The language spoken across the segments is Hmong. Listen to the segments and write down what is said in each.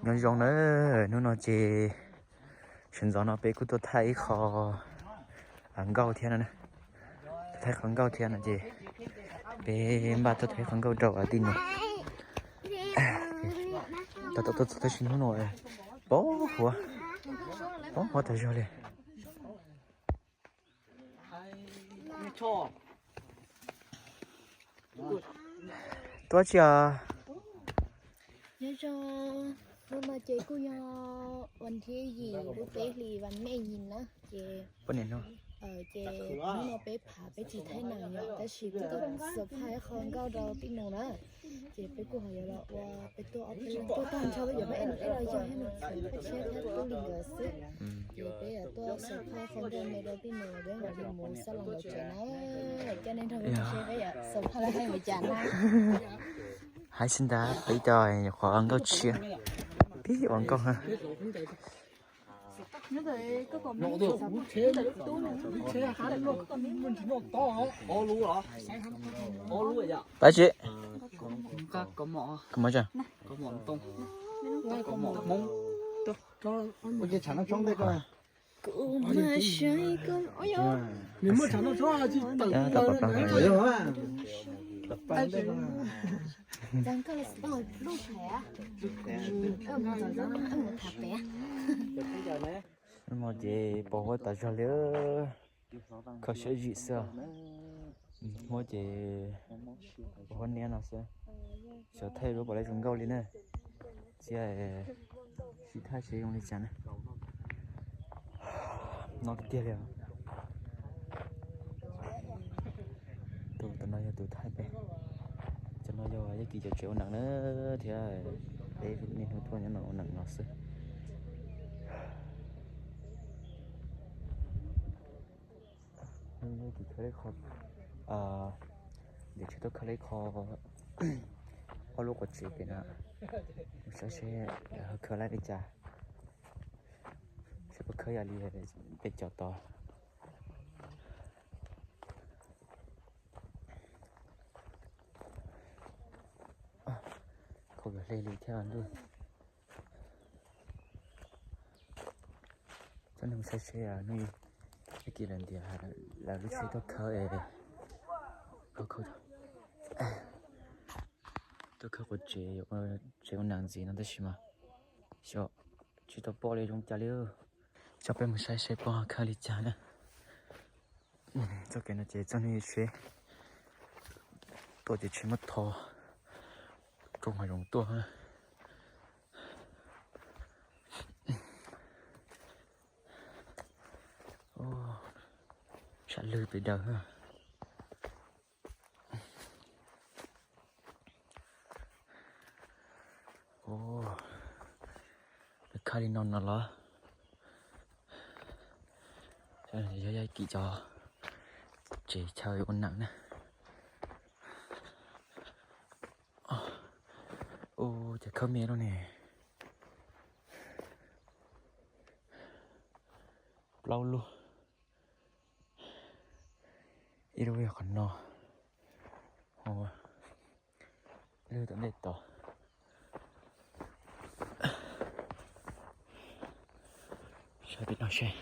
Nyob zoo na, hnub no ces sawv ntxov no peb kuj tuaj thaij ib qho nkauj thiab no na. Tuaj thaij qhov nkauj thiab no ces peb npaj tuaj thaij qhov nkauj rau tij Nus. Tab tom tuaj txog tab sis hnub no poob huab, poob huab tas zog li. Tuaj tsi os? Nyob zoo, hnub no ces kuj yog vas thib yim lub peb hlis vas May yim na ces, ces hnub no peb phav peb tsis thaij nees yom, tab sis peb tuaj surprise qhov nkauj rau tij Nus na. Ces peb kuj ho yuav los ua, peb tuaj ob peb leeg tuaj tag nrho peb yuav peb ib los yog ib los txhais paj tshiab thiab tub li nkawd xwb. Ces peb yuav tuaj surprise qhov nkauj me rau tij Nus, peb mam li mus xab los ntawm tsev na. Coj nej nrog peb mus seb peb yuav surprise los hais li cas na. Hais xwb ntag, peb ib co nyuam qhuav nkauj tshiab, pib ua nkauj ha. Tab sis kuv mas Ces pos huab tas zog li, kho siab zim xwb. Huab ces pos huab niab no xwb. Xyov thaij lub pom lej zoo nkauj li na. Cia sib thaij seb zoo li cas na. No tiag tiag li. Tus, tus no yog tus thaij peb. Cov no yog Yaj Kim cov tsev ua nees na, thiab peb niaj hnub tuaj nyob no ua nees no xwb. Yaj Kim khawb li qho, nws tseem tuaj khawb li qho ob lub quav tsev pem no. Mus saib seb lawv ho khawb laib li cas. Seb puas khawb yam li peb cov tod. Kho hle li thiab ntuj. Txhob nug saib seb hnub ib, Yaj Kim lawv ntiav lawv lub tsheb tuaj khawb es, tuaj khawb quav tsev, tsev ua nees ntxiv no tab sis mas xyov tsis tau pom li zoo cas li. Coj peb mus saib seb puas khawb li cas na. Txoj kev no ces txoj hnub ib tsheb tuaj ces tsheb muab tho rau hav zoov tuaj. Sam lwj pes daws. Khawb li no no los. Yog Yaj Kim cov tsev chaw ua nees na. Ua cas khawb me lawm ne. Plaub lub. Ib lub yog qhov no, ib lub tom ntej tod. Saib pem no seb.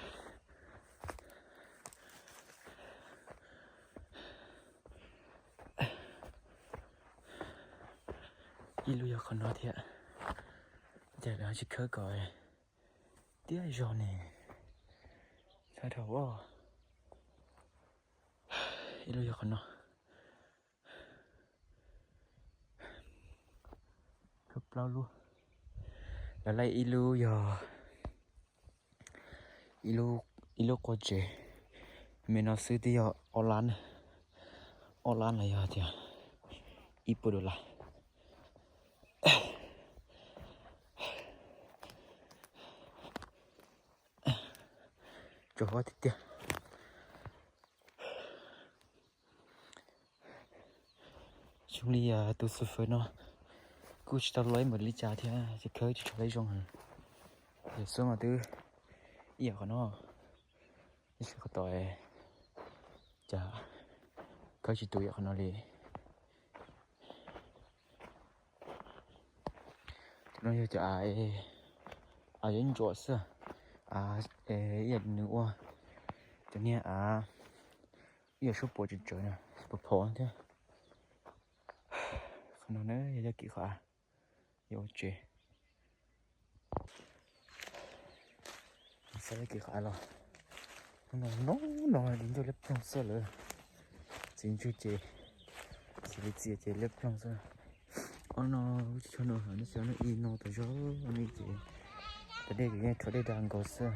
Ib lub yog qhov no thiab. Cas lawv tsis khawb kom tiav zog ne. Txhob dhau. Ib lub yog qhov no. Khawb plaub lub. Lawv laij ib lub yog ib lub, ib lub quav tsev me no xwb twb yog ob lab, ob lab los yog tias ib puas dollar. Tsaus huab tiag tiag. Zoo li tus xu fawm no kuj tsis tau loj ib npaum li cas thiab ces khawb tsis tshua zoo heev. Yam xub mas twb ib yam qhov no, ib qhov tod cas khawb tsis tu ib yam qhov no li. Ces No yog cov av, av yeeb ntsuam xwb. Av, ib yam nws ua cov niag av, ib yam suab puam tsawv tsawv na, puas phom thiab. Qhov no na yog cov kis qhov av yuav ua tsev. Xav cov kis qhov av los, hnub no noo no di ncauj liab ploog xwb lawm. Txiv ntsug ces, txiv li txias ces liab ploog xwb. Ob no lub tsis tshua no, tab sis ob no ib no tas zog, ob no ces tas dej ces yeej rhuav dej dag nkaus xwb.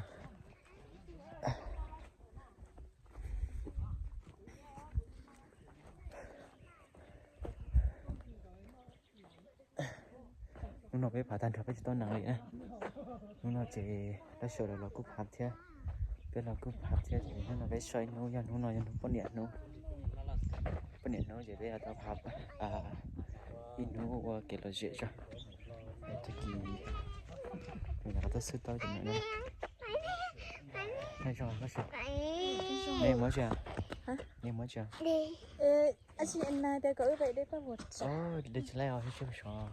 Hnub no peb phav tag nrho peb tsis tau nees li na. Hnub no ces lawv sawv daws los kuj phav thiab, peb los kuj phav thiab ces hnub no peb so ib hnub, yog hnub no yog hnub poj niam hnub. Poj niam hnub ces peb yuav tau phav ib hnub ua kev lom zem tso. Tag kis nws qhov twb xwb tau ces nws, nej zoo, nej muab tsi, nej muab tsi. Dej tsis laib os, sib sib sov.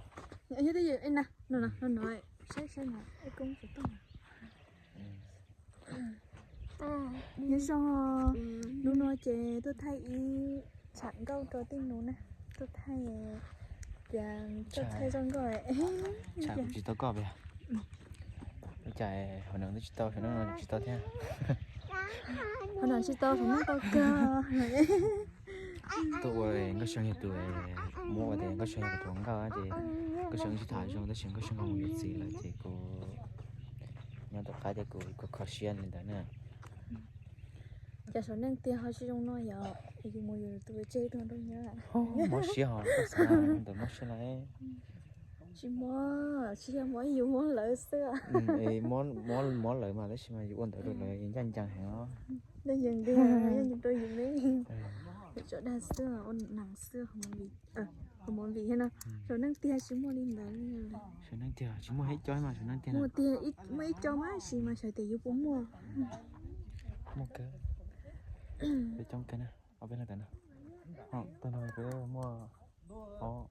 Nyob zoo, hnub no ces tuaj thaij ib tsam nkauj rau tej nus na, tuaj thaij, tuaj thaij zoo nkauj. Tsam kuv tsis tau koj pes, ua cas hauv neeg twb tsis tau, saum neej no tsis tau thiab. Hauv neeg tsis tau, saum neej tau kawg. Tuaj ua Nkauj Seej yog tus, muab ua tias Nkauj Seej yog tus hluas nkauj ces Nkauj Seej tsis tham zoo, tab sis Nkauj Seej ho mus yuav txiv lawm ces kuv nyob tom qab ces kuv kho kho siab li ntawd na. Cas saum neej tiag ho tsis zoo no yom, yus mus yus tus tseg tuaj nrog nyob. Mob siab ho, koj xav ntawd mob siab lawm. Tsis mob, tsis yog mob yus, mob lawv xwb. Mob lawv mas tab sis mas yus ua ntawd rau lawv ncaj ncees heev os. Ncaj ncees tiag, ncaj ncees rau yus li. Tso dag xwb, ua neeg xwb, qhov movie thiab no. Saum neej tiag tsis muaj li ntawd li. Saum neej tiag tsis muaj ib co mas, saum neej tiag muaj tiag, muaj ib co mas tab sis mas xyov tias yus puas muaj. Muaj kawg, peb coob kawg na, ob peb leeg ntawd na. Tag no peb muaj ob,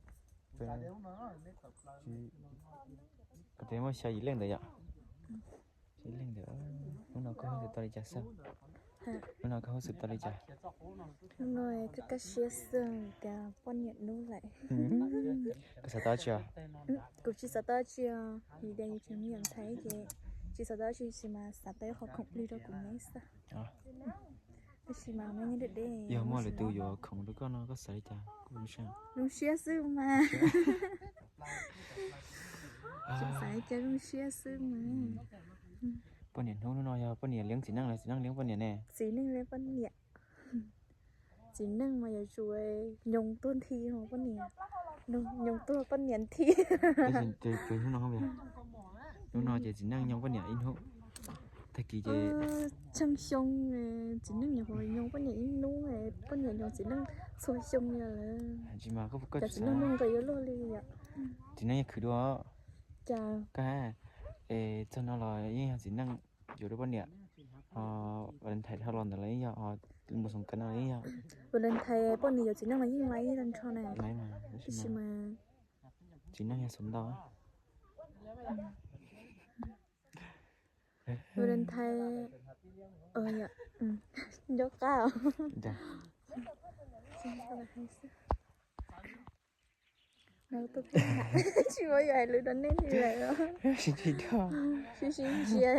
peb, kuv twb muaj xya yim leej ntawd yom. Xya yim leej ntawd. Hnub no koj huj xwm tau li cas xwb? Hnub no koj huj xwm tau li cas? Hnub no koj kaj siab xwb tias poj niam hnub lawm. Koj xav tau dab tsi os? Kuv tsis xav tau dab tsi os, vim tias yus tseem me nyuam ntxhais ces tsis xav tau dab tsi, tab sis mas xav tau ib qho khoom plig rau kuv nyob xwb. Tab sis mas yog muaj lwm tus yuav khoom rau koj no koj xav li cas? Kuv zoo siab xwb mas. Xav li cas zoo siab xwb mas. Poj niam hnub, hnub no yog poj niam liab txiv neej los txiv neej liab poj niam ne? Txiv neej liab poj niam. Txiv neej mas yuav tsum nyoos tuag nthi ho poj niam, nyoos tuag poj niam nthi. Hnub no, hnub no ces txiv neej nyoos poj niam ib hnub. Tag kis ces tsheej xyoo, txiv neej nyuam qhuav nyoos poj niam ib hnub, poj niam nyoos txiv neej txhua xyoo li lawm. Tsis mas koj, txiv neej nyoos nqis yuav luag li yom. Txiv neej yeej khwv dua. Cas koj, es txog no los yeej yog txiv neej yuav rau poj niam, ho Valentine dhau los ntawd los yeej yog, ho mus xoom kav no los yeej yog. Valentine poj niam yuav txiv neej los yeej laib tag nrho na. Tab sis mas txiv neej yog xav ntau. Valentine, nco qab os. Tsis muaj yus hais lus rau nej li lawm os. Sib sib ntsia.